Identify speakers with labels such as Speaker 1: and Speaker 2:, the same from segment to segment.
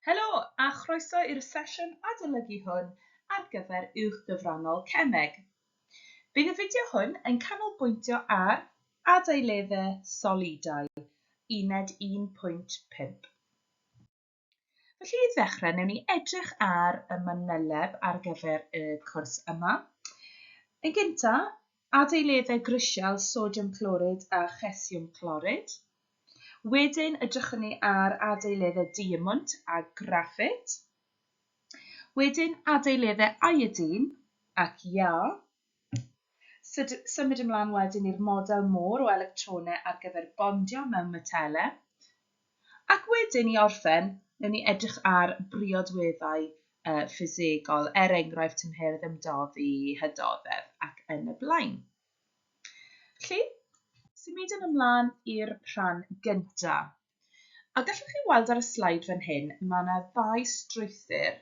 Speaker 1: Helo a chroeso i'r sesiwn adolygu hwn ar gyfer uwchgyfrannol cemeg. Bydd y fideo hwn yn canolbwyntio ar adeileddau solidau, uned 1.5. Felly i ddechrau, newn ni edrych ar y manyleb ar gyfer y cwrs yma. Yn gyntaf, adeileddau grisial sodiwm clorid a chesiwm clorid. Wedyn edrychwn ni ar adeileddau diemwnt a graffit. Wedyn adeileddau iodine ac iâ. Symud ymlaen wedyn i'r model môr o electronau ar gyfer bondio mewn metelau. Ac wedyn i orffen, newn ni edrych ar briodweddau ffisegol, er enghraifft tymheredd ymdoddi, hydoddef ac yn y blaen. Felly, symudwn ymlaen i'r rhan gyntaf. A gallwch chi weld ar y sleid fan hyn, mae yna ddau strwythur.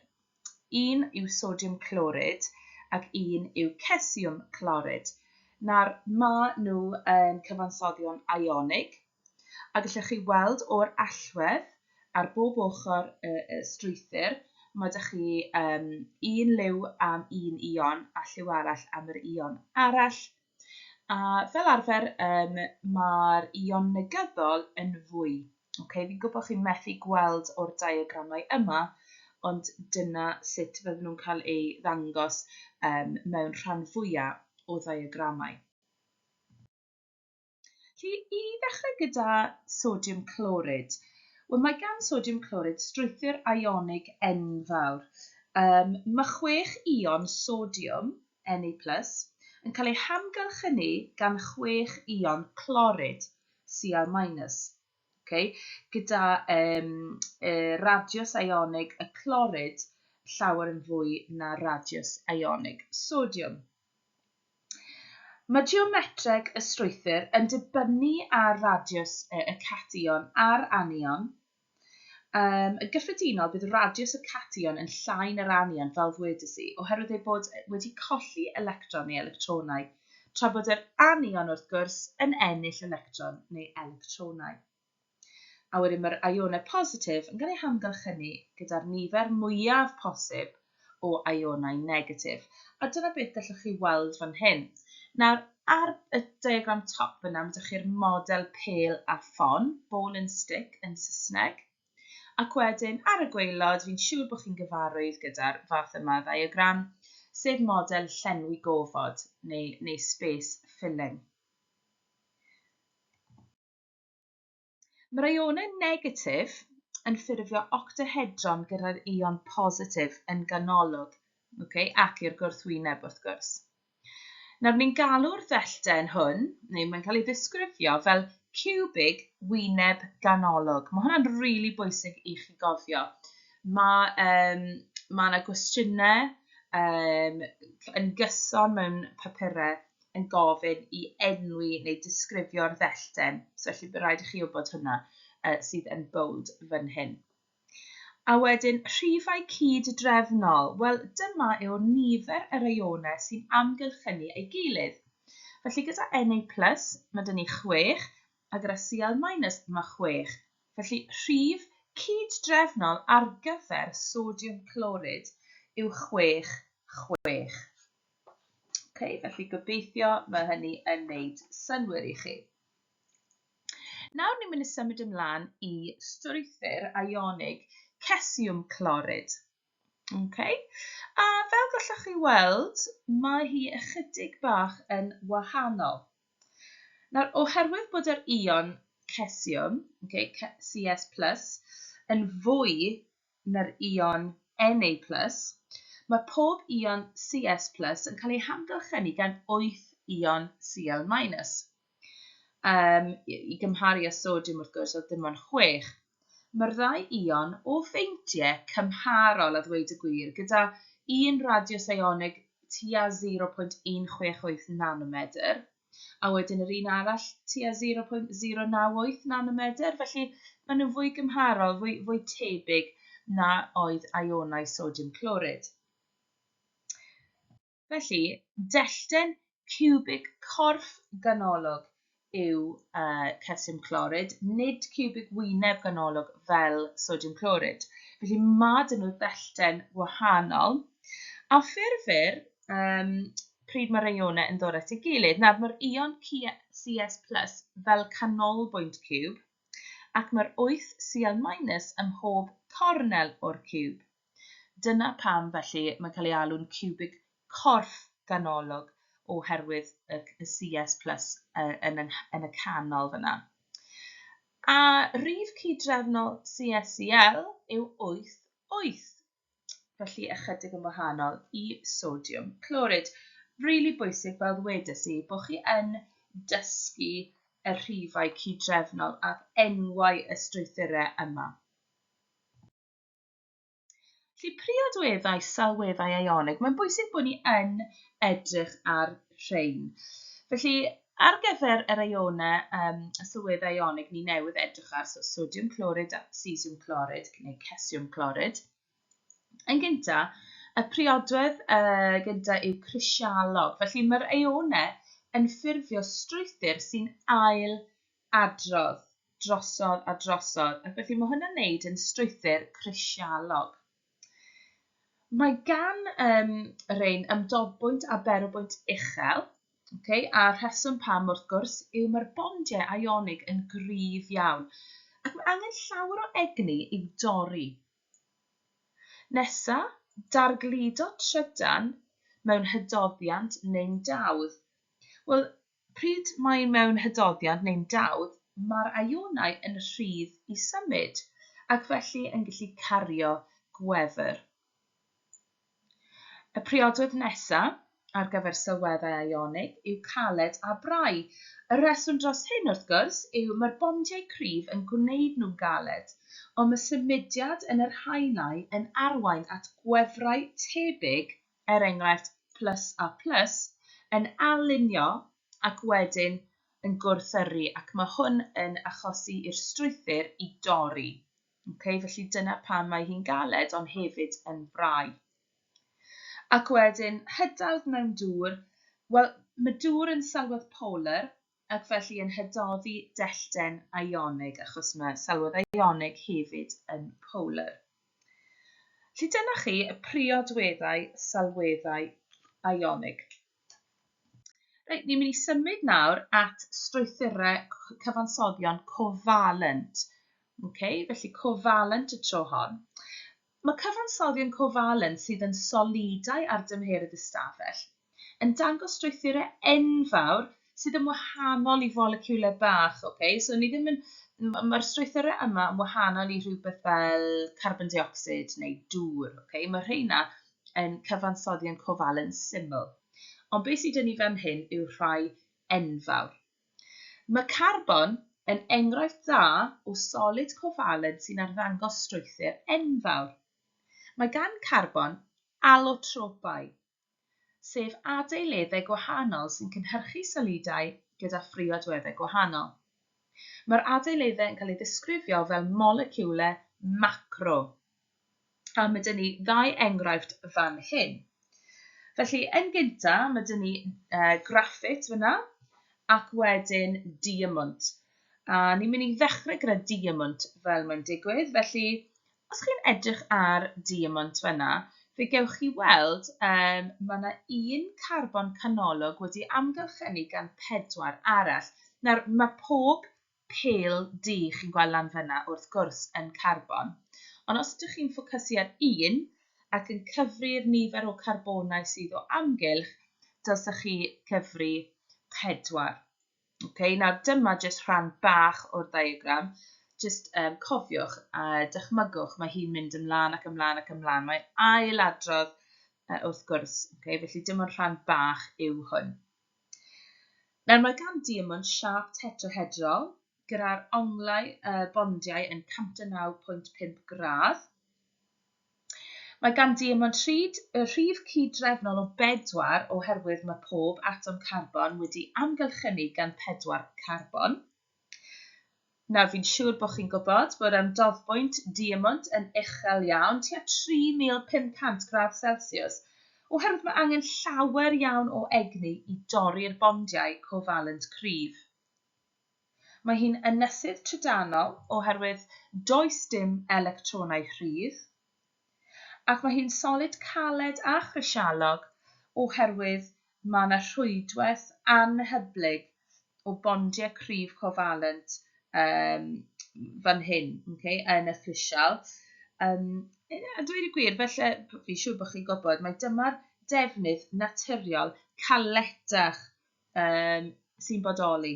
Speaker 1: Un yw sodiwm clorid ac un yw cesiwm clorid. Nawr, maen nhw yn cyfansoddion ionig, a gallwch chi weld o'r allwedd ar bob ochr y, y strwythur, mae ydych chi um, un liw am un ion a lliw arall am yr ion arall. A fel arfer, um, mae'r ion negyddol yn fwy. Okay, fi'n gwybod chi'n methu gweld o'r diagramau yma, ond dyna sut fydden nhw'n cael ei ddangos um, mewn rhan fwyaf o ddiagramau. Felly, i ddechrau gyda sodiwm clorid, wel mae gan sodiwm clorid strwythur ionig enfawr. Um, mae chwech ion sodiwm, Na+, yn cael ei hamgylchynu gan chwech ion clorid, Cl-. Okay? Gyda um, e, radius ionig y clorid llawer yn fwy na radius ionig sodiwm. Mae geometreg y strwythur yn dibynnu ar radiws y cation a'r anion. Um, yn gyffredinol, bydd radiws y cation yn llai na'r anion, fel ddwedes i, oherwydd ei bod wedi colli electron neu electronau, tra bod yr anion, wrth gwrs, yn ennill electron neu electronau. A wedyn mae'r ionau positif yn cael eu hamgylchynu gyda'r nifer mwyaf posib o ionau negatif. A dyna beth gallwch chi weld fan hyn. Nawr, ar y diagram top fyna, mae ydych chi'r model pêl a ffon, ball and stick yn Saesneg. Ac wedyn, ar y gwaelod, fi'n siŵr bod chi'n gyfarwydd gyda'r fath yma o ddiagram, sef model llenwi gofod, neu, neu space filling. Mae'r ionau negatif yn ffurfio octohedron gyda'r ion positif yn ganolog, okay, ac i'r gwrthwyneb wrth gwrs. Nawr ni'n galw'r ddellten hwn, neu mae'n cael ei ddisgrifio fel ciwbig wyneb ganolog. Mae hwnna'n rili really bwysig i chi gofio. Mae, um, mae yna gwestiynau um, yn gyson mewn papurau yn gofyn i enwi neu disgrifio'r ddellten. So felly bydd rhaid i chi wybod hwnna uh, sydd yn bold fan hyn. A wedyn rhifau cyd-drefnol. Wel, dyma yw'r nifer yr ionau sy'n amgylchynu ei gilydd. Felly gyda Na+, mae dyn ni 6, a gyda Cl-, mae 6. Felly rhif cyd-drefnol ar gyfer sodiwm clorid yw 6, 6. Okay, felly gobeithio mae hynny yn neud synnwyr i chi. Nawr ni'n mynd i symud ymlaen i strwythur ionig cesiwm clorid. Okay. A fel gallwch chi weld, mae hi ychydig bach yn wahanol. Nawr, oherwydd bod yr ion cesiwm, okay, CS+, yn fwy na'r ion Na+, mae pob ion Cs+ yn cael ei hamgylchynu gan wyth ion Cl-. Um, I gymharu â sodiwm, wrth gwrs, oedd dim ond chwech. Mae'r ddau ion o feintiau cymharol, a ddweud y gwir, gyda un radiws ionig tua 0.168 nanomedr, a wedyn yr un arall tua 0.098 nanomedr, felly maen nhw'n fwy gymharol, fwy, fwy tebyg na oedd ionau sodiwm clorid. Felly, dellten ciwbig corff ganolog yw cesiwm clorid, nid ciwbig wyneb ganolog fel sodiwm clorid. Felly mae dyn nhw ddellten wahanol, a ffurfir pryd mae'r ionau yn dod at ei gilydd. Nawr, mae'r ion Cs plus fel canolbwynt ciwb, ac mae'r 8 Cl minus ym mhob cornel o'r ciwb. Dyna pam, felly, mae'n cael ei alw'n ciwbig corff ganolog oherwydd y Cs plus yn y canol fyna. A rhif cydrefnol CsCl yw 8, 8. Felly ychydig yn wahanol i sodiwm clorid. Rili bwysig, fel ddwedes i, bod chi yn dysgu y rhifau cydrefnol ac enwau y strwythurau yma. Felly, priodweddau sylweddau ionig, mae'n bwysig bod ni yn edrych ar rhain. Felly, ar gyfer yr ionau, y sylweddau ionig ni newydd edrych ar, so sodiwm clorid a cesiwm clorid, neu cesiwm clorid. Yn gyntaf, y priodwedd gyntaf yw crisialog. Felly, mae'r ionau yn ffurfio strwythur sy'n ail adrodd, drosodd a drosodd. Ac felly mae hwnna'n neud yn strwythur crisialog. Mae gan rhain ymdodbwynt a berobwynt uchel, okay? A rheswm pam wrth gwrs yw mae'r bondiau ionig yn gryf iawn, ac mae angen llawer o egni i'w dorri. Nesa, dargludo trydan mewn hydoddiant neu'n dawdd. Wel, pryd mae mewn hydoddiant neu'n dawdd, mae'r ionau yn rhydd i symud, ac felly yn gallu cario gwefr. Y priodwedd nesaf ar gyfer sylweddau ionig yw caled a brau. Y rheswm dros hyn, wrth gwrs, yw mae'r bondiau cryf yn gwneud nhw'n galed, ond mae symudiad yn yr haenau yn arwain at gwefrau tebyg, er enghraifft plus a plus, yn alinio ac wedyn yn gwrthyrru, ac mae hwn yn achosi i'r strwythur i dorri. Okay, felly dyna pam mae hi'n galed, ond hefyd yn frau. Ac wedyn, hydawdd mewn dŵr, wel, mae dŵr yn sylwedd polar, ac felly yn hydoddi dellten ionig, achos mae sylwedd ionig hefyd yn polar. Felly dyna chi y priodweddau sylweddau ionig. Reit, ni'n mynd i symud nawr at strwythurau cyfansoddion covalent. Okay, felly covalent y tro hon. Mae cyfansoddion covalent sydd yn solidau ar dymheredd ystafell yn dangos strwythurau enfawr sydd yn wahanol i foleciwlau bach. Okay? So ni ddim yn, mae'r strwythurau yma yn wahanol i rhywbeth fel carbon dioxid neu dŵr. Okay? Mae rheina yn cyfansoddion covalent syml. Ond beth sydd 'da ni fan hyn yw rhai enfawr. Mae carbon yn enghraifft dda o solid covalent sy'n arddangos strwythur enfawr. Mae gan carbon alotropau, sef adeileddau gwahanol sy'n cynhyrchu solidau gyda phriodweddau gwahanol. Mae'r adeileddau yn cael ei ddisgrifio fel moleciwlau macro. A mae 'da ni ddau enghraifft fan hyn. Felly, yn gynta, mae 'da ni graffit fyna, ac wedyn diamond. A ni'n mynd i ddechrau gyda diamond fel mae'n digwydd. Felly, os chi'n edrych ar diamond fyna, fe gewch chi weld mae yna un carbon canolog wedi amgylchynu gan 4 arall. Nawr, mae pob pêl du chi'n gweld lan fyna, wrth gwrs, yn carbon. Ond os ydych chi'n ffocysu ar un ac yn cyfri'r nifer o carbonau sydd o amgylch, dylsech chi cyfri 4. Okay, nawr dyma jyst rhan bach o'r diagram. Jyst cofiwch a dychmygwch, mae hi'n mynd ymlaen ac ymlaen ac ymlaen. Mae'n ailadrodd wrth gwrs. Okay, felly dim ond rhan bach yw hwn. Nawr mae gan diamond siâp tetrahedrol gyda'r onglau bondiau yn 109.5 gradd. Mae gan diamond rhif cydrefnol o 4 oherwydd mae pob atom carbon wedi amgylchynu gan 4 carbon. Nawr fi'n siŵr bod chi'n gwybod bod ymdoddbwynt diamond yn uchel iawn, tua 3500 gradd Celsius, oherwydd mae angen llawer iawn o egni i dorri'r bondiau covalent cryf. Mae hi'n ynysydd trydanol oherwydd does dim electronau rhydd, ac mae hi'n solid caled a chrisialog oherwydd mae yna rhwydwaith anhyblyg o bondiau cryf cofalent fan hyn, okay, yn y crisial. A dweud y gwir, felly, fi'n siŵr bod chi'n gwybod, mae dyma'r defnydd naturiol caletach sy'n bodoli.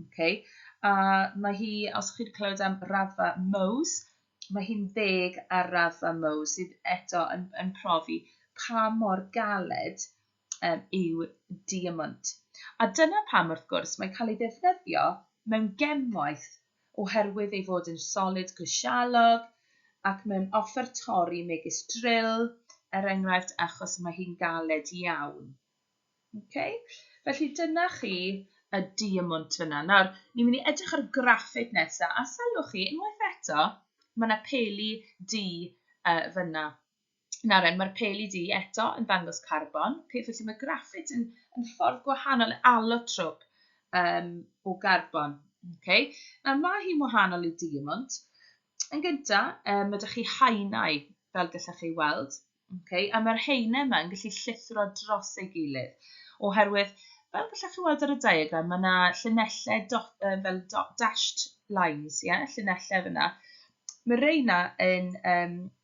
Speaker 1: Okay. A mae hi, os chi wedi clywed am raddfa Mohs, mae hi'n 10 ar raddfa Mohs sydd eto yn profi pa mor galed yw diamond. A dyna pam, wrth gwrs, mae'n cael ei ddefnyddio mewn gemwaith oherwydd ei fod yn solid grisialog ac mewn offer torri megis drill, er enghraifft, achos mae hi'n galed iawn. Okay? Felly dyna chi y diamond fyna. Nawr, ni'n mynd i edrych ar graffit nesaf, a sylwch chi, unwaith eto, mae yna peli du fyna. Nawr en, mae'r peli du eto yn ddangos carbon. Okay? Felly mae graffit yn ffordd gwahanol, allotrop o garbon. Okay? Nawr, mae hi'n wahanol i diamond. Yn gyntaf, mae ydych chi haenau, fel gallech chi weld. Okay? A mae'r haenau yma yn gallu llithro dros ei gilydd. Oherwydd, fel gallech chi weld ar y diagram, mae yna llinellau dot, fel dot, dashed lines, yeah? Llinellau fyna. Mae reina yn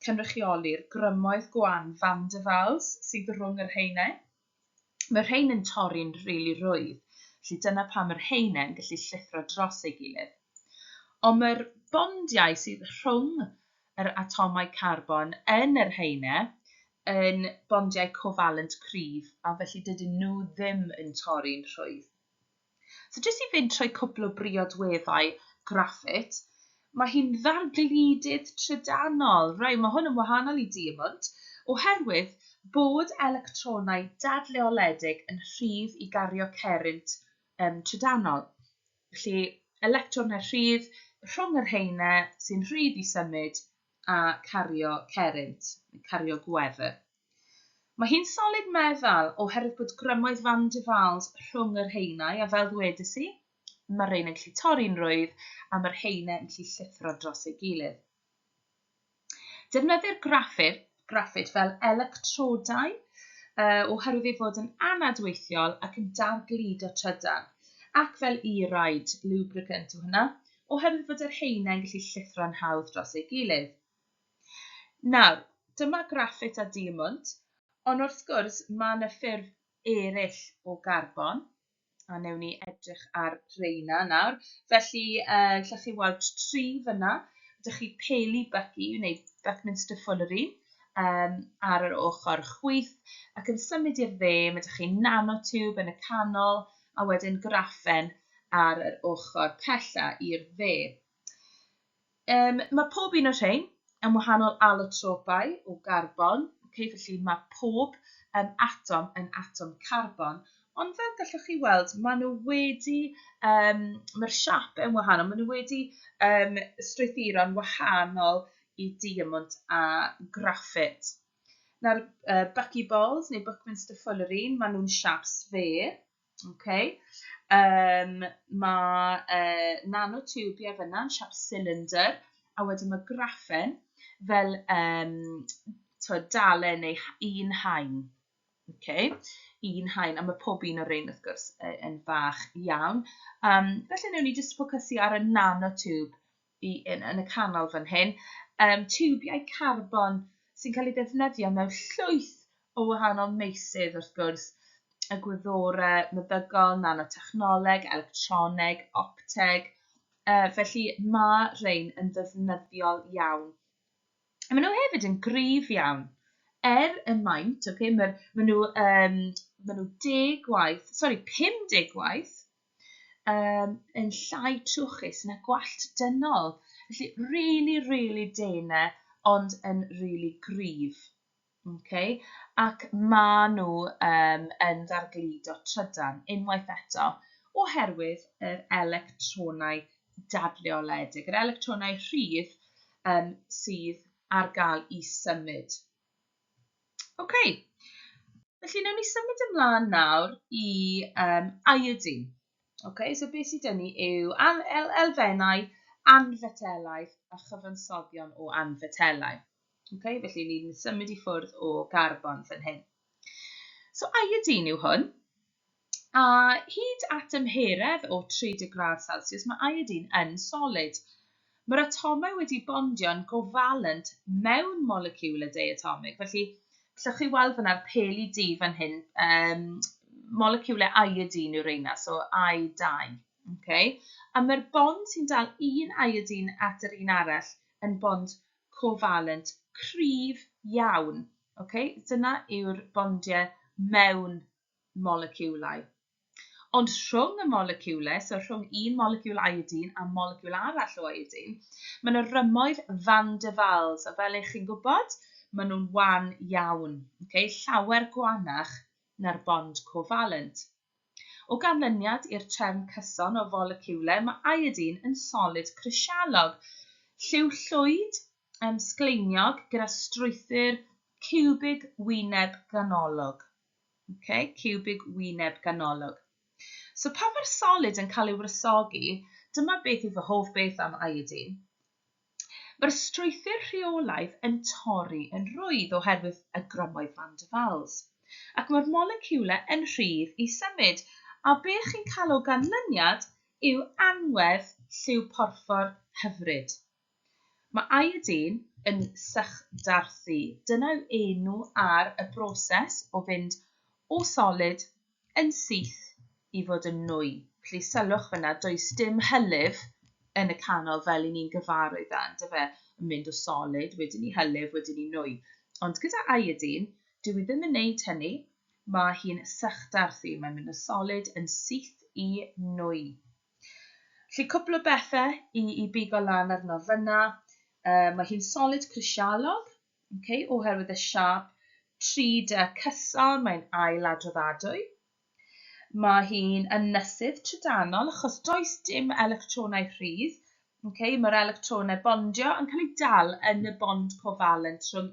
Speaker 1: cynrychioli'r grymoedd gwan van der Waals sydd rhwng yr haenau. Mae rhain yn torri'n rili rwydd, felly dyna pam mae'r haenau yn gallu llithro dros ei gilydd. Ond mae'r bondiau sydd rhwng yr atomau carbon yn yr haenau yn bondiau cofalent cryf, a felly dydyn nhw ddim yn torri'n rhwydd. So jyst i fynd trwy cwpl o briodweddau graffit, mae hi'n ddargludydd trydanol. Rai, mae hwn yn wahanol i diamond, oherwydd bod electronau dadleoledig yn rhydd i gario cerrynt trydanol. Felly, electronau rhydd rhwng yr haenau sy'n rhydd i symud a cario cerrynt, cario gwefr. Mae hi'n solid meddal oherwydd bod grymoedd van der Waals rhwng yr haenau, a fel ddwedes i, mae'r rhain yn gallu torri'n rwydd a mae'r haenau yn gallu llithro dros ei gilydd. Defnyddir graffit fel electrodau oherwydd ei fod yn anadweithiol ac yn dargludo trydan, ac fel e-ride lubricant yw hwnna, oherwydd fod yr haenau yn gallu llithro'n hawdd dros ei gilydd. Nawr, dyma graffit a diamond, ond wrth gwrs mae yna ffurf eraill o garbon, a newn ni edrych ar reina nawr. Felly, gallwch chi weld tri fyna. Ydych chi peli Bucky, neu Buckminster Fullerene, ar yr ochr chwith, ac yn symud i'r dde, mae ydych chi nanotube yn y canol, a wedyn graffen ar yr ochr pella i'r dde. Mae pob un o'r rhain yn wahanol allotropau o garbon, okay, felly mae pob atom yn atom carbon, ond fel gallwch chi weld, maen nhw wedi, mae'r siap yn wahanol, maen nhw wedi strwythuro'n wahanol i diamond a graffit. Nawr, Bucky Balls neu Buckminster Fullerene, maen nhw'n siap sfer. Okay. Mae nanotubiau fyna yn siap cylinder, a wedyn mae graffen fel dalen neu un haen. Okay. Un haen, a mae pob un o'r rhain wrth gwrs yn fach iawn. Felly newn ni jyst ffocysu ar y nanotube yn y canol fan hyn. Tiwbiau carbon sy'n cael ei ddefnyddio mewn llwyth o wahanol meysydd wrth gwrs, y gwyddorau meddygol, nanotechnoleg, electroneg, opteg. Felly mae rhain yn ddefnyddiol iawn. A maen nhw hefyd yn gryf iawn. Er y maint, okay, maen nhw 50 gwaith yn llai trwchus na gwallt dynol. Felly, really, really denau, ond yn really gryf. Okay? Ac maen nhw yn dargludo trydan unwaith eto oherwydd yr electronau dadleoledig, yr electronau rhydd sydd ar gael i symud. Okay. Felly, newn ni symud ymlaen nawr i iodine. Okay, so beth sydd dyn ni yw an el elfennau anfetelaidd a chyfansoddion o anfetelau. Okay, felly ni'n symud i ffwrdd o garbon fan hyn. So iodine yw hwn. A hyd at tymheredd o 30 gradd Celsius, mae iodine yn solid. Mae'r atomau wedi bondio'n gofalent mewn moleciwlau diatomig. Felly, Allwch chi weld fyna'r peli du fan hyn, moleciwlau iodine yw'r reina, so I2. Okay? A mae'r bond sy'n dal un iodine at yr un arall yn bond covalent cryf iawn. Okay? Dyna yw'r bondiau mewn moleciwlau. Ond rhwng y moleciwlau, so rhwng un moleciwl iodine a moleciwl arall o iodine, mae yna rymoedd van der Waals, a fel eich chi'n gwybod, maen nhw'n wan iawn, okay? Llawer gwanach na'r bond covalent. O ganlyniad i'r trefn cyson o foleciwlau, mae iodine yn solid crisialog, lliw llwyd sgleiniog gyda strwythur ciwbig wyneb ganolog. Okay, ciwbig wyneb ganolog. So pan mae'r solid yn cael ei wresogi, dyma beth yw fy hoff beth am iodine. Mae'r strwythur rheolaidd yn torri yn rhwydd oherwydd y grymoedd van der Waals. Ac mae'r moleciwlau yn rhydd i symud, a beth chi'n cael o ganlyniad yw anwedd lliw porffor hyfryd. Mae iodine yn sychdarthu. Dyna yw enw ar y broses o fynd o solid yn syth i fod yn nwy. Felly sylwch fyna, does dim hylif yn y canol fel i ni'n gyfarwydd â, yndyfe? Yn mynd o solid, wedyn i hylif, wedyn i nwy. Ond gyda iodine, dyw hi ddim yn neud hynny. Mae hi'n sychdarthu. Mae'n mynd o solid yn syth i nwy. Felly cwpl o bethau i bigo lan arno fyna. Mae hi'n solid crisialog, okay, oherwydd y siâp 3D cyson, mae'n ailadroddadwy. Mae hi'n ynysydd trydanol achos does dim electronau rhydd. Okay, mae'r electronau bondio yn cael ei dal yn y bond covalent rhwng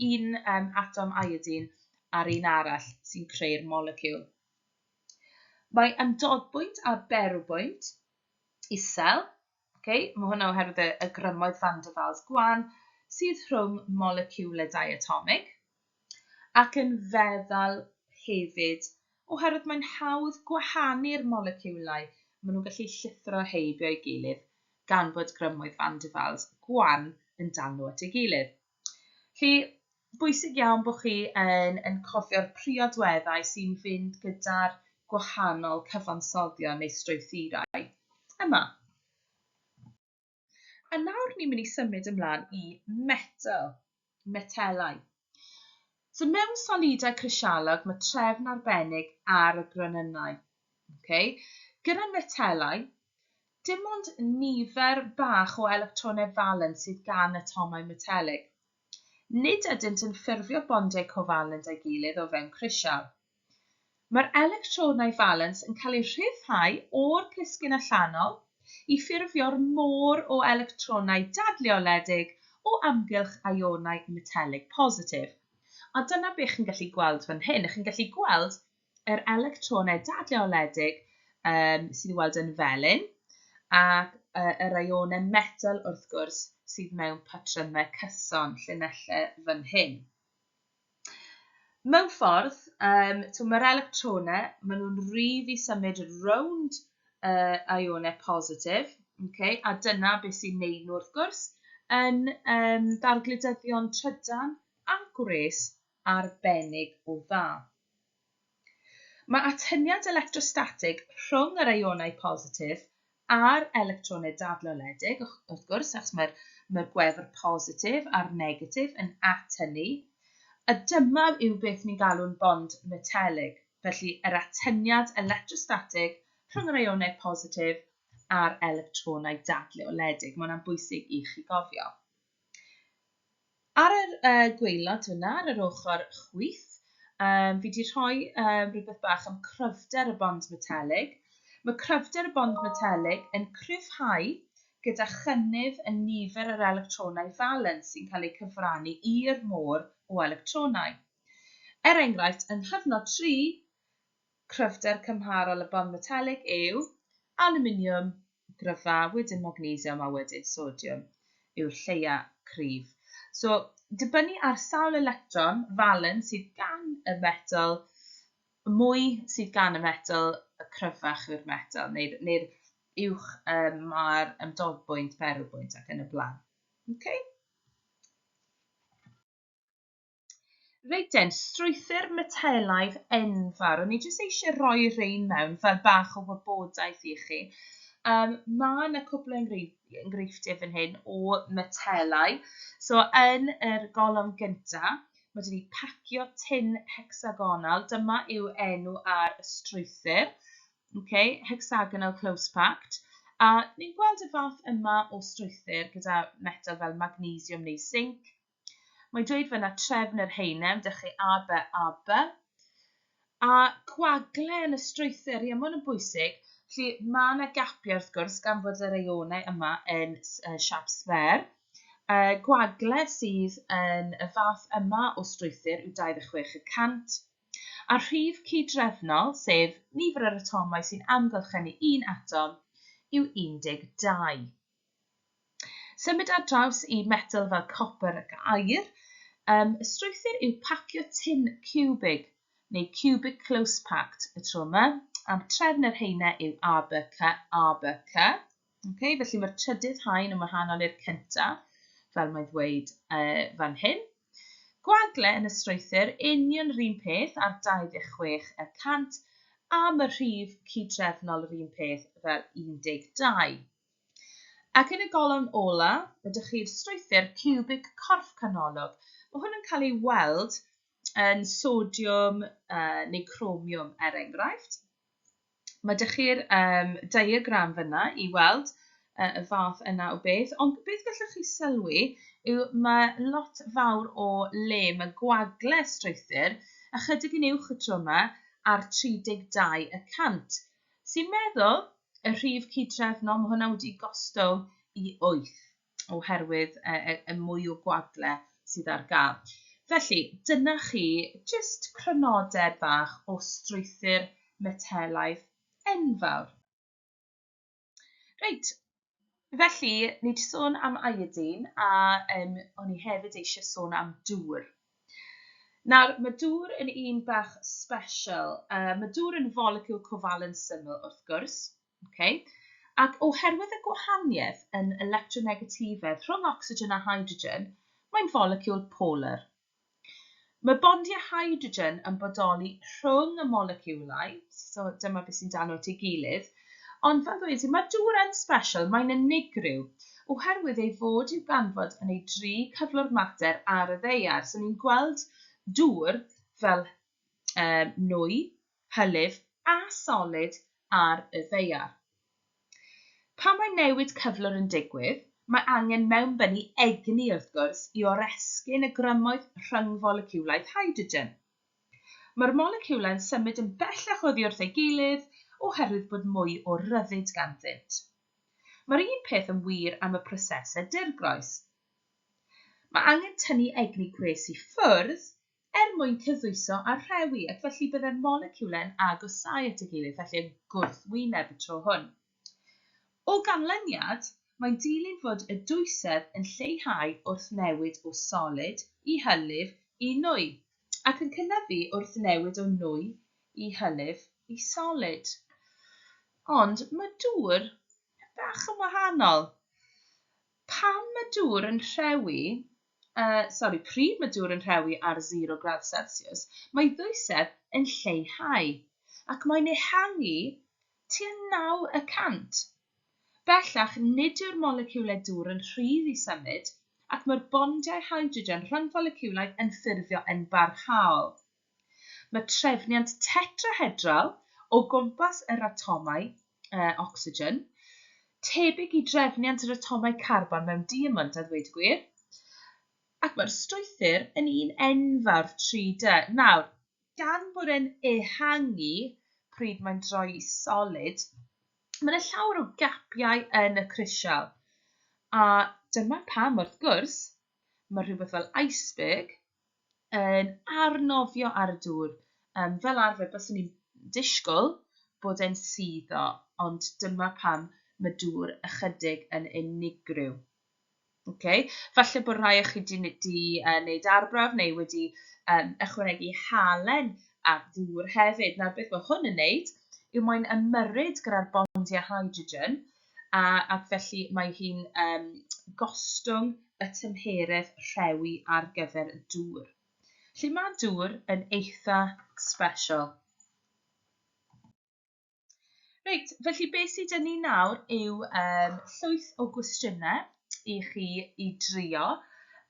Speaker 1: un atom iodine a'r un arall sy'n creu'r moleciwl. Mae ymdodbwynt a berwbwynt isel, okay, mae hwnna oherwydd y grymoedd van der Waals gwan sydd rhwng moleciwlau diatomig, ac yn feddal hefyd oherwydd mae'n hawdd gwahanu'r moleciwlau, maen nhw'n gallu llithro heibio ei gilydd gan fod grymoedd van der Waals gwan yn dal nhw at ei gilydd. Felly, bwysig iawn bod chi yn cofio'r priodweddau sy'n fynd gyda'r gwahanol cyfansoddion neu strwythurau yma. A nawr ni'n mynd i symud ymlaen i metal, metelau. So mewn solidau crisialog mae trefn arbennig ar y gronynnau. Okay? Gyda metelau, dim ond nifer bach o electronau valence sydd gan atomau metelig. Nid ydynt yn ffurfio bondiau cofalent â'i gilydd o fewn crisial. Mae'r electronau valence yn cael eu rhyddhau o'r plisgyn allanol i ffurfio'r môr o electronau dadleoledig o amgylch ionau metelig positif. A dyna beth chi'n gallu gweld fan hyn. Chi'n gallu gweld yr electronau dadleoledig sydd i'w weld yn felyn, ac yr ionau metel wrth gwrs sydd mewn patrymau cyson, llinellau fan hyn. Mewn ffordd, mae'r electronau, maen nhw'n rhydd i symud rownd ionau positif, okay? A dyna beth sy'n neud nhw wrth gwrs yn ddargludyddion trydan a gwres arbennig o dda. Mae atyniad electrostatig rhwng yr ionau positif a'r electronau dadleoledig, wrth gwrs, achos mae'r gwefr positif a'r negatif yn atynnu. A dyma yw beth ni'n galw'n bond metelig. Felly, yr atyniad electrostatig rhwng yr ionau positif a'r electronau dadleoledig. Mae hwnna'n bwysig i chi gofio. Ar yr gwaelod hwnna, ar yr ochr chwith, fi wedi rhoi rhywbeth bach am cryfder y bond metelig. Mae cryfder y bond metelig yn cryfhau gyda chynnydd yn nifer yr electronau valence sy'n cael eu cyfrannu i'r môr o electronau. Er enghraifft, yng nghyfnod 3, Cryfder cymharol y bond metelig yw alwminiwm gryfa, wedyn magnesiwm a wedyn sodiwm yw'r lleia cryf. So, dibynnu ar sawl electron valence sydd gan y metel, y mwy sydd gan y metel, y cryfach yw'r metel, neu'r neu uwch mae'r ymdodbwynt, berwbwynt ac yn y blaen. Okay? Reit den, strwythur metelaidd enfawr. O'n i jyst eisiau rhoi rhein mewn fel bach o wybodaeth i chi. Mae yna cwpl o enghreifftiau fan hyn o metelau. So, yn yr golofn gyntaf, mae 'da ni pacio tin hecsagonal. Dyma yw enw ar y strwythur. Okay, hexagonal close packed. A ni'n gweld y fath yma o strwythur gyda metel fel magnesiwm neu zinc. Mae'n dweud fan'na trefn yr haenau, dechrau A, B, A, B. A gwagle yn y strwythur, ie, mae hwn yn bwysig. Felly mae yna gapiau wrth gwrs gan fod yr eonau yma yn siap sfer. Gwagle sydd yn y fath yma o strwythur yw 26 y cant. A rhif cydrefnol, sef nifer yr atomau sy'n amgylchynu un atom, yw 12. Symud ar draws i metel fel copr ac aur. Y strwythur yw pacio tin ciwbig, neu cubic close packed y tro yma. A trefn yr haenau yw A, B, C, A, B, C. Okay, felly mae'r trydydd haen yn wahanol i'r cyntaf, fel mae'n ddweud fan hyn. Gwagle yn y strwythur, union yr un peth ar 26 y cant, a mae'r rhif cydrefnol yr un peth fel 12. Ac yn y golofn ola, ydych chi'r strwythur ciwbig corff canolog. Mae hwn yn cael ei weld yn sodiwm neu cromiwm, er enghraifft. Mae dych chi'r diagram fyna i weld y fath yna o beth, ond beth gallwch chi sylwi yw mae lot fawr o le, mae gwagle strwythur ychydig yn uwch y tro yma ar 32 y cant. Sy'n meddwl y rhif cydrefnol, mae hwnna wedi gostwng i 8 oherwydd y, y, y mwy o gwagle sydd ar gael. Felly, dyna chi jyst crynodeb bach o strwythur metelaidd enfawr. Reit, felly, ni wedi sôn am iodine a o'n i hefyd eisiau sôn am dŵr. Nawr, mae dŵr yn un bach special. Mae dŵr yn foleciwl cofalent syml, wrth gwrs. Okay? Ac oherwydd y gwahaniaeth yn electronegatifedd rhwng ocsigen a hydrogen, mae'n foleciwl polar. Mae bondiau hydrogen yn bodoli rhwng y moleciwlau, so dyma beth sy'n dal nhw at ei gilydd, ond fel ddweud i, mae dŵr yn special, mae'n unigryw, oherwydd ei fod i'w ganfod yn ei dri cyflwr mater ar y ddaear. So ni'n gweld dŵr fel nwy, hylif a solid ar y ddaear. Pan mae newid cyflwr yn digwydd, mae angen mewnbynnu egni wrth gwrs i oresgyn y grymoedd rhyngfoleciwlaidd hydrogen. Mae'r moleciwlau'n symud yn bellach oddi wrth ei gilydd oherwydd bod mwy o ryddid ganddynt. Mae'r un peth yn wir am y prosesau dirgroes. Mae angen tynnu egni gwres i ffwrdd er mwyn cyddwyso a rhewi, ac felly byddai'r moleciwlau'n agosáu at ei gilydd, felly yn gwrthwyneb y tro hwn. O ganlyniad, mae'n dilyn fod y dwysedd yn lleihau wrth newid o solid i hylif i nwy, ac yn cynyddu wrth newid o nwy i hylif i solid. Ond mae dŵr bach yn wahanol. Pam mae dŵr yn rhewi, sori, pryd mae dŵr yn rhewi ar 0 gradd Celsius, mae ddwysedd yn lleihau ac mae'n ehangu tua 9 y cant. Bellach, nid yw'r moleciwlau dŵr yn rhydd i symud ac mae'r bondiau hydrogen rhyngfoleciwlaidd yn ffurfio yn barhaol. Mae trefniant tetrahedral o gwmpas yr atomau ocsigen, tebyg i drefniant yr atomau carbon mewn diamond, a ddweud y gwir. Ac mae'r strwythur yn un enfawr 3D. Nawr, gan bod e'n ehangu pryd mae'n droi i solid, mae yna llawer o gapiau yn y crisial. A dyma pam, wrth gwrs, mae rhywbeth fel iceberg yn arnofio ar y dŵr. Fel arfer, byswn i'n disgwyl bod e'n suddo, ond dyma pam mae dŵr ychydig yn unigryw. Okay? Falle bod rhai o chi wedi di, wneud arbrawf neu wedi ychwanegu halen at ddŵr hefyd. Nawr beth mae hwn yn wneud yw mae'n ymyrryd gyda'r bondiau hydrogen a, ac felly mae hi'n gostwng y tymheredd rhewi ar gyfer y dŵr. Felly mae dŵr yn eitha special. Reit, felly beth sydd dyn ni nawr yw llwyth o gwestiynau i chi i drio.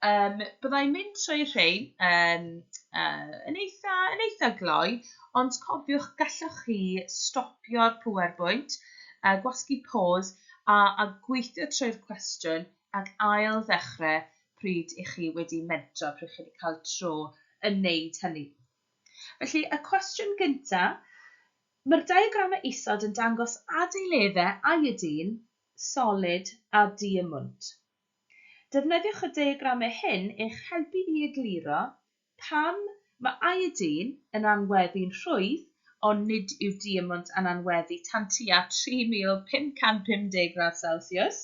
Speaker 1: Byddai'n mynd trwy rhain yn, yn, eitha, yn eitha gloi, ond cofiwch gallwch chi stopio'r pŵerbwynt, gwasgu pause a, a gweithio trwy'r cwestiwn ac ail ddechrau pryd i chi wedi mentro, pryd chi wedi cael tro yn neud hynny. Felly, y cwestiwn gyntaf, mae'r diagramau isod yn dangos adeileddau iodine, solid a diamwnt. Defnyddiwch y diagramau hyn i'ch helpu i egluro pam mae iodine yn anweddu'n rhwydd, ond nid yw diamwnt yn anweddu tan tua 3550 gradd Celsius.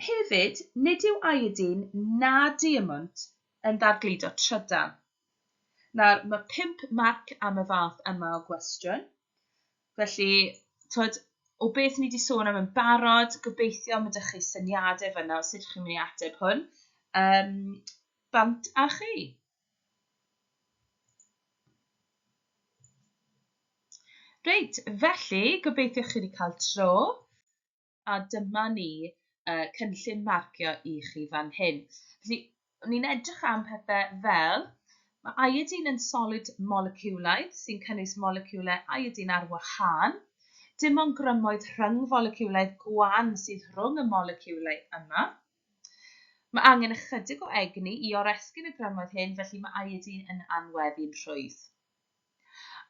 Speaker 1: Hefyd, nid yw iodine na diamwnt yn ddargludo trydan. Nawr, mae 5 marc am y fath yma o gwestiwn. Felly, twod, o beth ni wedi sôn am yn barod, gobeithio mae ydych chi syniadau fyna o sut chi'n mynd i ateb hwn. Bant â chi. Reit, felly, gobeithio chi wedi cael tro. A dyma ni uh, cynllun marcio i chi fan hyn. Felly, ni'n edrych am pethau fel mae iodine yn solid moleciwlaidd sy'n cynnwys moleciwlau iodine ar wahân. Dim ond grymoedd rhyngfoleciwlaidd gwan sydd rhwng y moleciwlau yma. Mae angen ychydig o egni i oresgyn y grymoedd hyn, felly mae iodine yn anweddu'n rhwydd.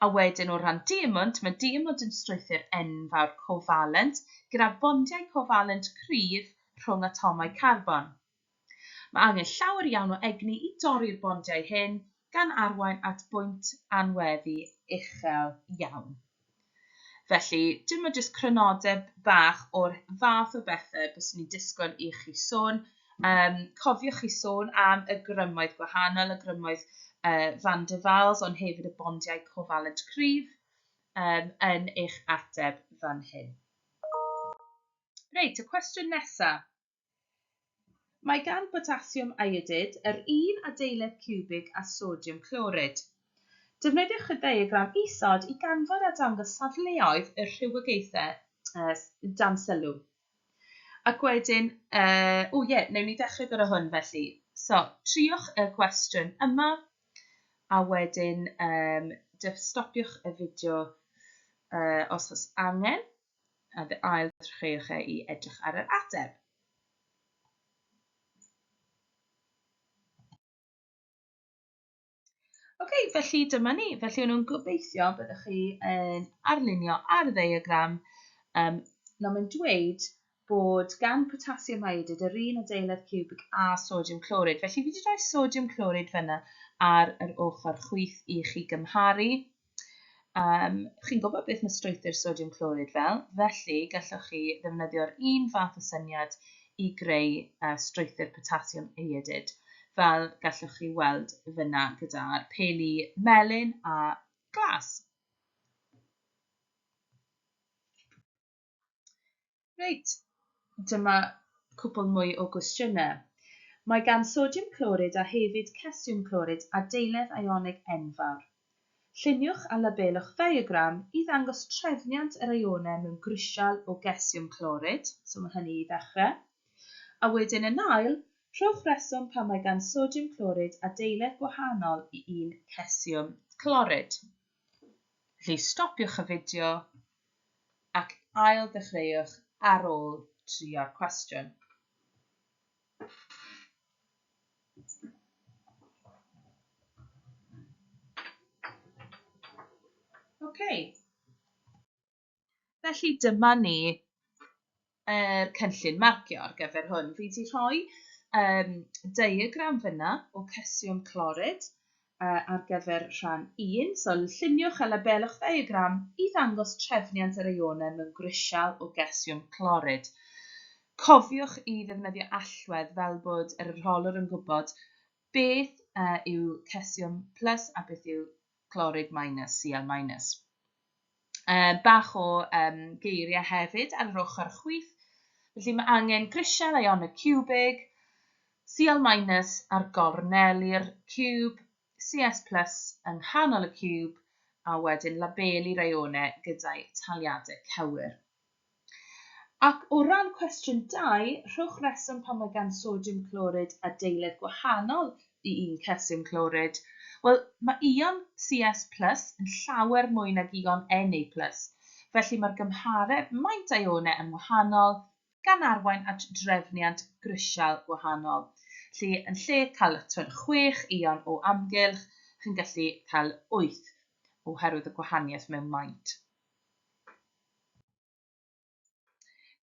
Speaker 1: A wedyn o ran diamwnt, mae diamwnt yn strwythur enfawr cofalent gyda bondiau cofalent cryf rhwng atomau carbon. Mae angen llawer iawn o egni i dorri'r bondiau hyn, gan arwain at bwynt anweddu uchel iawn. Felly, dyma jyst crynodeb bach o'r fath o bethau byswn i'n disgwyl i chi sôn. Cofiwch chi sôn am y grymoedd gwahanol, y grymoedd Van der Waals, ond hefyd y bondiau cofalent cryf yn eich ateb fan hyn. Reit, y cwestiwn nesaf. Mae gan botasiwm iodid yr un adeiledd ciwbig â sodiwm clorid. Defnyddiwch y ddiagram isod i ganfod a dangos safleoedd y rhywogaethau dan sylw. Ac wedyn, o ie, wnawn ni ddechrau gyda hwn felly. So, triwch y cwestiwn yma, a wedyn stopiwch y fideo os oes angen, a fe ail ddechreuwch e i edrych ar yr ateb. Ok, felly dyma ni. Felly o'n nhw'n gobeithio byddwch chi yn arlunio ar y ddiagram. Nawr mae'n dweud bod gan potassium iodid yr un adeiledd ciwbig a sodiwm clorid. Felly fi wedi rhoi sodiwm clorid fyna ar yr ochr chwith i chi gymharu. Chi'n gwybod beth mae strwythur sodiwm clorid fel, felly gallwch chi ddefnyddio'r un fath o syniad i greu strwythur potasiwm iodid, fel gallwch chi weld fyna gyda'r peli melyn a glas. Reit, dyma cwpl mwy o gwestiynau. Mae gan sodiwm clorid a hefyd cesiwm clorid adeiledd ionig enfawr. Lluniwch a labelwch ddiagram i ddangos trefniant yr ionau mewn grisial o gesiwm clorid, so mae hynny i ddechrau. A wedyn yn ail, rhowch reswm pam mae gan sodiwm clorid adeiledd gwahanol i un cesiwm clorid. Felly stopiwch y fideo ac ail ddechreuwch ar ôl trio'r cwestiwn. Ok. Felly dyma ni yr cynllun marcio ar gyfer hwn. Fi wedi rhoi diagram fyna o cesiwm clorid. ar gyfer rhan 1. So, lluniwch a labelwch ddiagram i ddangos trefniant yr ionau mewn grisial o gesiwm clorid. Cofiwch i ddefnyddio allwedd fel bod yr arholwr yn gwybod beth yw cesiwm plus a beth yw clorid minus, Cl minus. Bach o geiriau hefyd ar yr ochr chwith. Felly mae angen grisial ionig ciwbig, Cl minus ar gorneli'r ciwb, Cs plus yng nghanol y ciwb, a wedyn labelu'r ionau gyda'i taliadau cywir. Ac o ran cwestiwn 2, rhowch reswm pam mae gan sodiwm clorid adeiledd gwahanol i un calsiwm clorid. Wel, mae ion Cs plus yn llawer mwy nag ion Na plus, felly mae'r gymhareb maint ionau yn wahanol, gan arwain at drefniant grisial gwahanol. Felly, yn lle cael 6 ion o amgylch, chi'n gallu cael 8 oherwydd y gwahaniaeth mewn maint.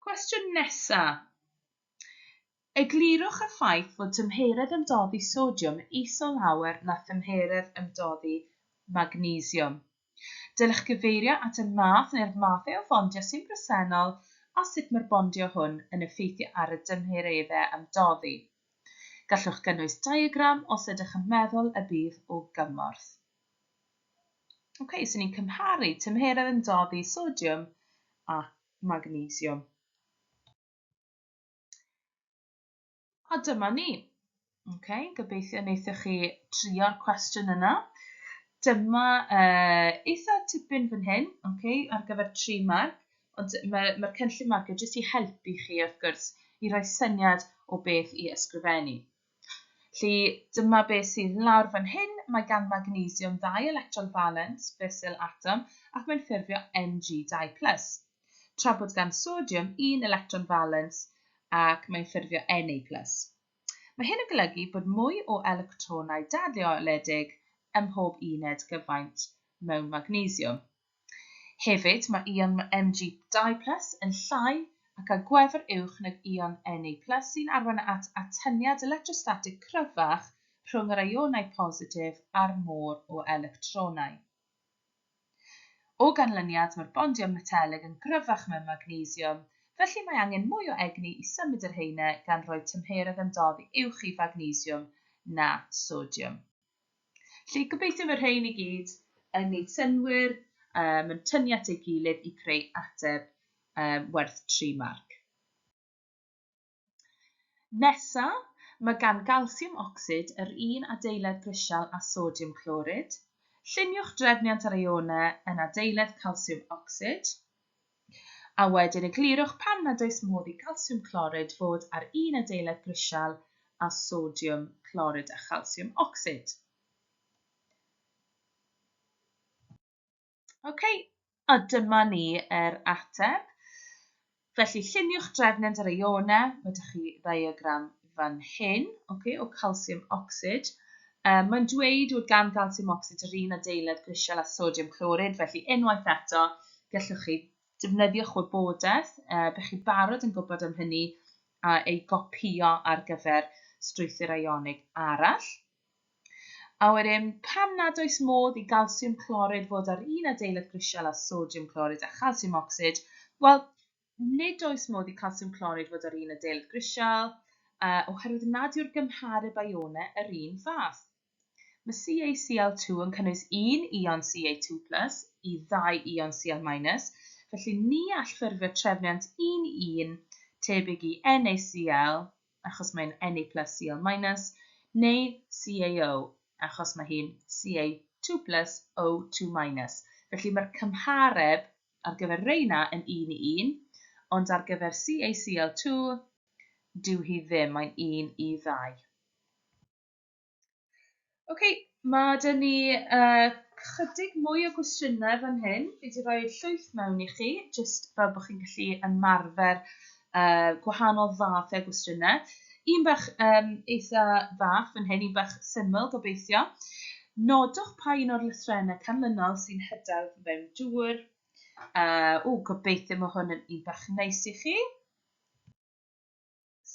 Speaker 1: Cwestiwn nesa. Eglurwch y ffaith fod tymheredd ymdoddi sodiwm yn is o lawer na thymheredd ymdoddi magnesiwm. Dylech gyfeirio at y math neu'r mathau o fondio sy'n bresennol a sut mae'r bondio hwn yn effeithio ar y dymhereddau ymdoddi. Gallwch gynnwys diagram os ydych yn meddwl y bydd o gymorth. Ok, so ni'n cymharu tymheredd ymdoddi sodiwm a magnesiwm. A dyma ni. Ok, gobeithio wnaethoch chi trio'r cwestiwn yna. Dyma eitha tipyn fan hyn, ok, ar gyfer 3 marc, ond mae'r cynllun marcio jyst i helpu chi wrth gwrs i roi syniad o beth i ysgrifennu. Felly, dyma beth sydd lawr fan hyn. Mae gan magnesiwm ddau electron valence fesul atom ac mae'n ffurfio Mg2+. Tra bod gan sodiwm un electron valence ac mae'n ffurfio Na+. Mae hyn yn golygu bod mwy o electronau dadleoledig ym mhob uned gyfaint mewn magnesiwm. Hefyd, mae ion Mg2+ yn llai ac â gwefr uwch nag ion Na+ sy'n arwain at atyniad electrostatig cryfach rhwng yr ionau positif a'r môr o electronau. O ganlyniad, mae'r bondio metelig yn gryfach mewn magnesiwm, felly mae angen mwy o egni i symud yr haenau gan roi tymheredd ymdoddi uwch i fagnesiwm na sodiwm. Felly, gobeithio mae'r rhain i gyd yn gwneud synnwyr, yn tynnu at ei gilydd i creu ateb werth 3 marc. Nesa, mae gan galsiwm ocsid yr un adeiledd grisial â sodiwm clorid. Lluniwch drefniant yr ionau yn adeiledd calsiwm ocsid. A wedyn eglurwch pam nad oes modd i galsiwm clorid fod ar un adeiledd grisial â sodiwm clorid a chalsiwm ocsid. Ok, a dyma ni yr ateb. Felly, lluniwch drefniant yr ionau. Mae ydych chi ddiagram fan hyn, ok, o calsiwm ocsid. Mae'n dweud bod gan galsiwm ocsid yr un adeiledd grisial â sodiwm clorid, felly unwaith eto, gallwch chi defnyddio'ch wybodaeth, bych chi barod yn gwybod am hynny, a ei gopïo ar gyfer strwythur ionig arall. A wedyn, pam nad oes modd i galsiwm clorid fod ar un adeiledd grisial â sodiwm clorid a chalsiwm ocsid? Wel, nid oes modd i calsiwm clorid fod ar un adeiledd grisial, oherwydd nad yw'r gymhareb ionau yr un fath. Mae CaCl2 yn cynnwys un ion Ca2+ i ddau ion Cl-, felly ni all ffurfio trefniant 1-1 tebyg i NaCl, achos mae'n Na plus Cl-, neu CaO, achos mae hi'n Ca2 plus O2-. Felly mae'r cymhareb ar gyfer reina yn 1 i 1, ond ar gyfer CaCl2, dyw hi ddim, mae'n 1 i 2. Ok, mae dyn ni chydig mwy o gwestiynau fan hyn. Fi wedi rhoi llwyth mewn i chi, jyst fel bod chi'n gallu ymarfer gwahanol fathau o gwestiynau. Un bach eitha fach fan hyn, un bach syml gobeithio. Nodwch pa un o'r lythrennau canlynol sy'n hyderf mewn dŵr. O, gobeithio mae hwn yn un bach neis i chi.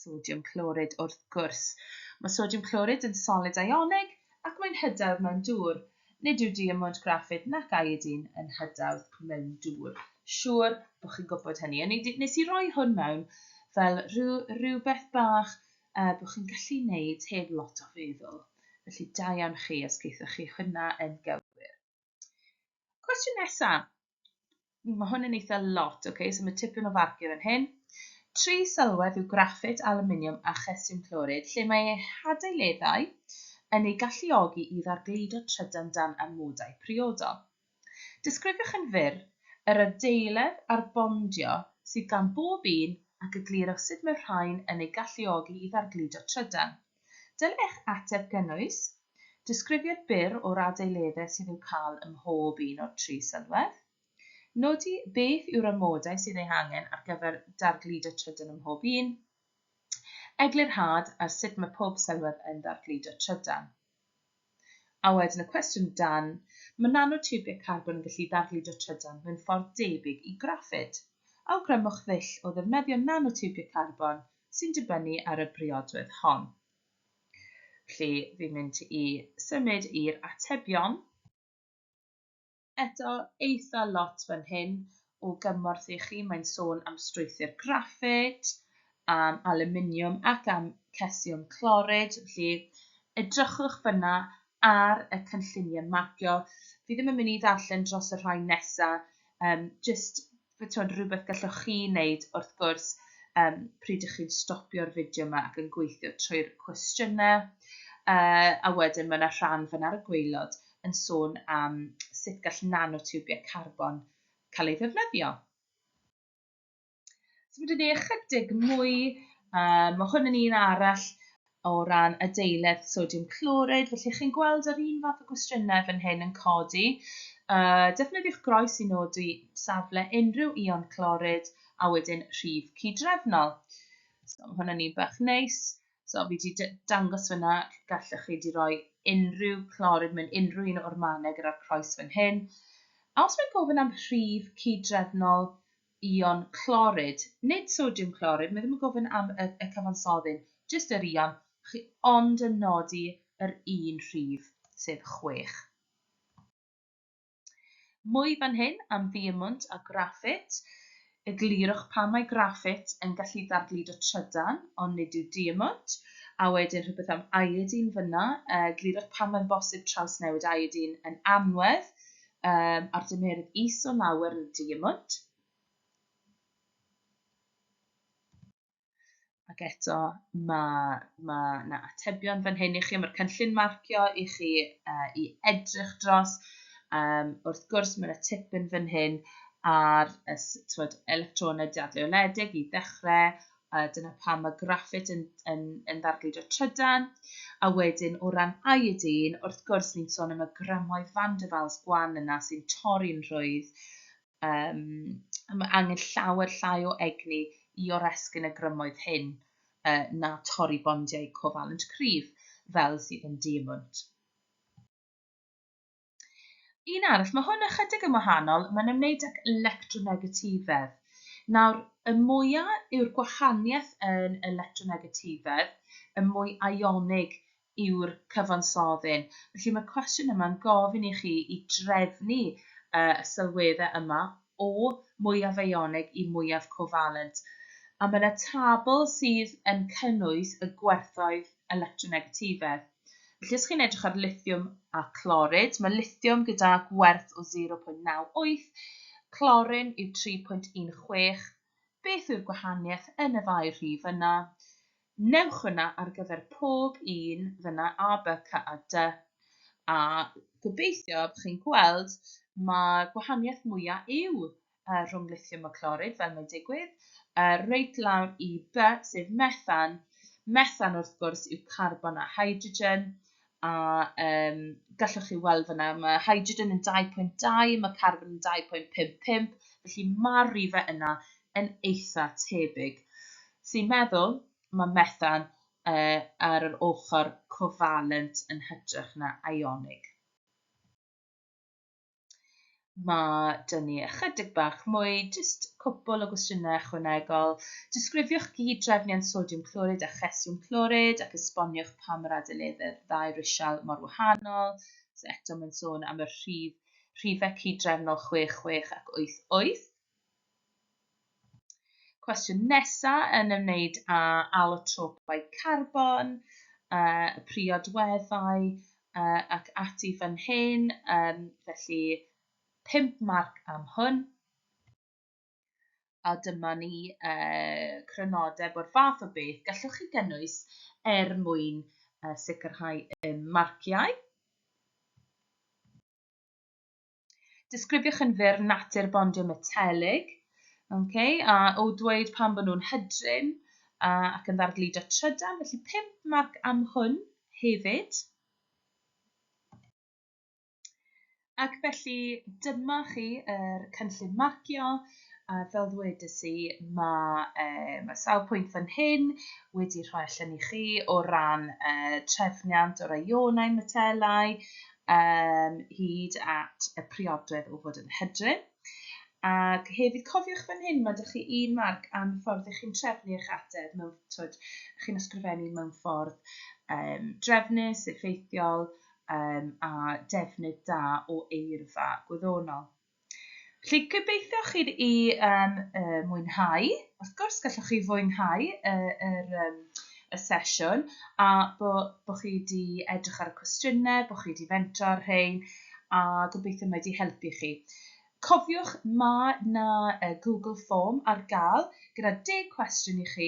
Speaker 1: Sodiwm clorid wrth gwrs. Mae sodiwm clorid yn solid ionig ac mae'n hydawdd mewn dŵr. Nid yw diamwnt, graffit nac iodine yn hydawdd mewn dŵr. Siŵr bod chi'n gwybod hynny. O'n i 'di, nes i roi hwn mewn fel rhyw, rhywbeth bach bod chi'n gallu wneud heb lot o feddwl. Felly da iawn chi os geithoch chi hwnna yn gywir. Cwestiwn nesaf. Mae hwn yn eitha lot, okay? So mae tipyn o farcio fan hyn. Tri sylwedd yw graffit, aluminiwm a chesiwm clorid, lle mae eu hadeileddau yn eu galluogi i ddargludo trydan dan amodau priodol. Disgrifiwch yn fyr yr adeiledd a'r bondio sydd gan bob un ac eglurwch sut mae'r rhain yn eu galluogi i ddargludo trydan. Dylai eich ateb gynnwys disgrifiad byr o'r adeileddau sydd i'w cael ym mhob un o'r tri sylwedd, nodi beth yw'r amodau sydd eu hangen ar gyfer dargludo trydan ym mhob un, eglurhad ar sut mae pob sylwedd yn ddargludo trydan. A wedyn y cwestiwn dan, mae nanotiwbiau carbon yn gallu ddargludo trydan mewn ffordd debyg i graffit. Awgrymwch ddull o ddefnyddio nanotiwbiau carbon sy'n dibynnu ar y briodwedd hon. Felly, fi'n mynd i symud i'r atebion. Eto, eitha lot fan hyn o gymorth i chi. Mae'n sôn am strwythur graffit, am aluminiwm ac am cesiwm clorid. Felly, edrychwch fyna ar y cynlluniau marcio. Fi ddim yn mynd i ddarllen dros y rhai nesaf, jyst t'mod, rhywbeth gallwch chi wneud wrth gwrs pryd ych chi'n stopio'r fideo yma ac yn gweithio trwy'r cwestiynau. A wedyn mae yna rhan fan ar y gwaelod yn sôn am sut gall nanotiwbiau carbon cael ei ddefnyddio. So mae 'da ni ychydig mwy. Mae hwn yn un arall o ran adeiledd sodiwm clorid, felly chi'n gweld yr un fath o gwestiynau fan hyn yn codi. Defnyddiwch groes i nodi safle unrhyw ion clorid a wedyn rhif cydrefnol. So mae hwn yn un bach neis. So fi wedi dangos fyna, gallwch chi wedi rhoi unrhyw clorid mewn unrhyw un o'r mannau gyda'r croes fan hyn. A os mae'n gofyn am rhif cydrefnol ion clorid, nid sodiwm clorid, mae ddim yn gofyn am y cyfansoddyn, jyst yr ion, chi ond yn nodi yr un rhif, sef 6. Mwy fan hyn am ddiemwnt a graffit. Eglurwch pam mae graffit yn gallu ddargludo trydan, ond nid yw diemwnt. A wedyn rhywbeth am iodine fyna. Eglurwch pam mae'n bosib trawsnewid iodine yn anwedd ar dymheredd is o lawer na diemwnt. Ac eto, mae 'na atebion fan hyn i chi. Mae'r cynllun marcio i chi i edrych dros. Wrth gwrs, mae yna tipyn fan hyn ar y t'mod, electronau dadleoledig i ddechrau. Dyna pam mae graffit yn ddargludo trydan. A wedyn, o ran iodine, wrth gwrs, ni'n sôn am y grymoedd van der Waals gwan yna sy'n torri'n rhwydd. A mae angen llawer llai o egni i oresgyn y grymoedd hyn na torri bondiau cofalent cryf fel sydd yn diemwnt. Un arall, mae hwn ychydig yn wahanol, mae'n ymwneud ag electronegatifedd. Nawr, y mwyaf yw'r gwahaniaeth yn electronegatifedd, y mwy ionig yw'r cyfansoddyn. Felly mae'r cwestiwn yma'n gofyn i chi i drefnu y sylweddau yma o mwyaf ionig i mwyaf cofalent. A mae yna tabl sydd yn cynnwys y gwerthoedd electronegatifedd. Felly os chi'n edrych ar lithiwm a clorid, mae lithiwm gyda gwerth o 0.98, clorin yw 3.16. Beth yw'r gwahaniaeth yn y ddau rhif yna? Newch hwnna ar gyfer pob un fyna, A, B, C a D. A gobeithio bod chi'n gweld mae gwahaniaeth mwyaf yw rhwng lithiwm a clorid, fel mae'n digwydd. Reit lawr i B, sef methan. Methan, wrth gwrs, yw carbon a hydrogen. A gallwch chi weld fyna, mae hydrogen yn 2.2, mae carbon yn 2.55, felly mae'r rifau yna yn eitha tebyg. Sy'n meddwl mae methan ar yr ochr cofalent yn hytrach na ionig. Mae 'da ni ychydig bach mwy, jyst cwpl o gwestiynau ychwanegol. Disgrifiwch gyd-drefniant sodiwm clorid a chesiwm clorid ac esboniwch pam yr adeileddir ddau risial mor wahanol. So eto mae'n sôn am y rhif, rhifau cyd-drefnol 6, 6 ac 8, 8. Cwestiwn nesaf yn ymwneud â alotropau carbon, y priodweddau ac ati fan hyn, felly 5 marc am hwn. A dyma ni crynodeb o'r fath o beth gallwch chi gynnwys er mwyn sicrhau y marciau. Disgrifiwch yn fyr natur bondio metelig, okay, a o dweud pam bod nhw'n hydrin ac yn ddargludo trydan, felly 5 marc am hwn hefyd. Ac felly dyma chi yr cynllun marcio, a fel ddwedes i, mae, mae sawl pwynt fan hyn wedi rhoi allan i chi o ran trefniant o'r ionau metelau, um, hyd at y priodwedd o fod yn hydrin. Ac hefyd cofiwch fan hyn, mae ydych chi un marc am y ffordd ych chi'n trefnu eich ateb, mewn, twyd, chi'n ysgrifennu mewn ffordd um, drefnus, effeithiol um, a defnydd da o eirfa gwyddonol. Felly gobeithio chi i um, mwynhau. Wrth gwrs gallwch chi fwynhau yr, um, y sesiwn a bo, bo chi wedi edrych ar y cwestiynau, bo chi wedi fentro ar rhain a gobeithio mae wedi helpu chi. Cofiwch, mae na Google Form ar gael gyda deg cwestiwn i chi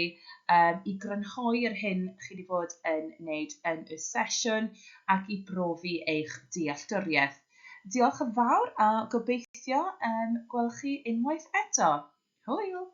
Speaker 1: um, i grynhoi yr hyn chi wedi bod yn wneud yn y sesiwn ac i brofi eich dealltwriaeth. Diolch yn fawr a gobeithio um, gweld chi unwaith eto. Hwyl!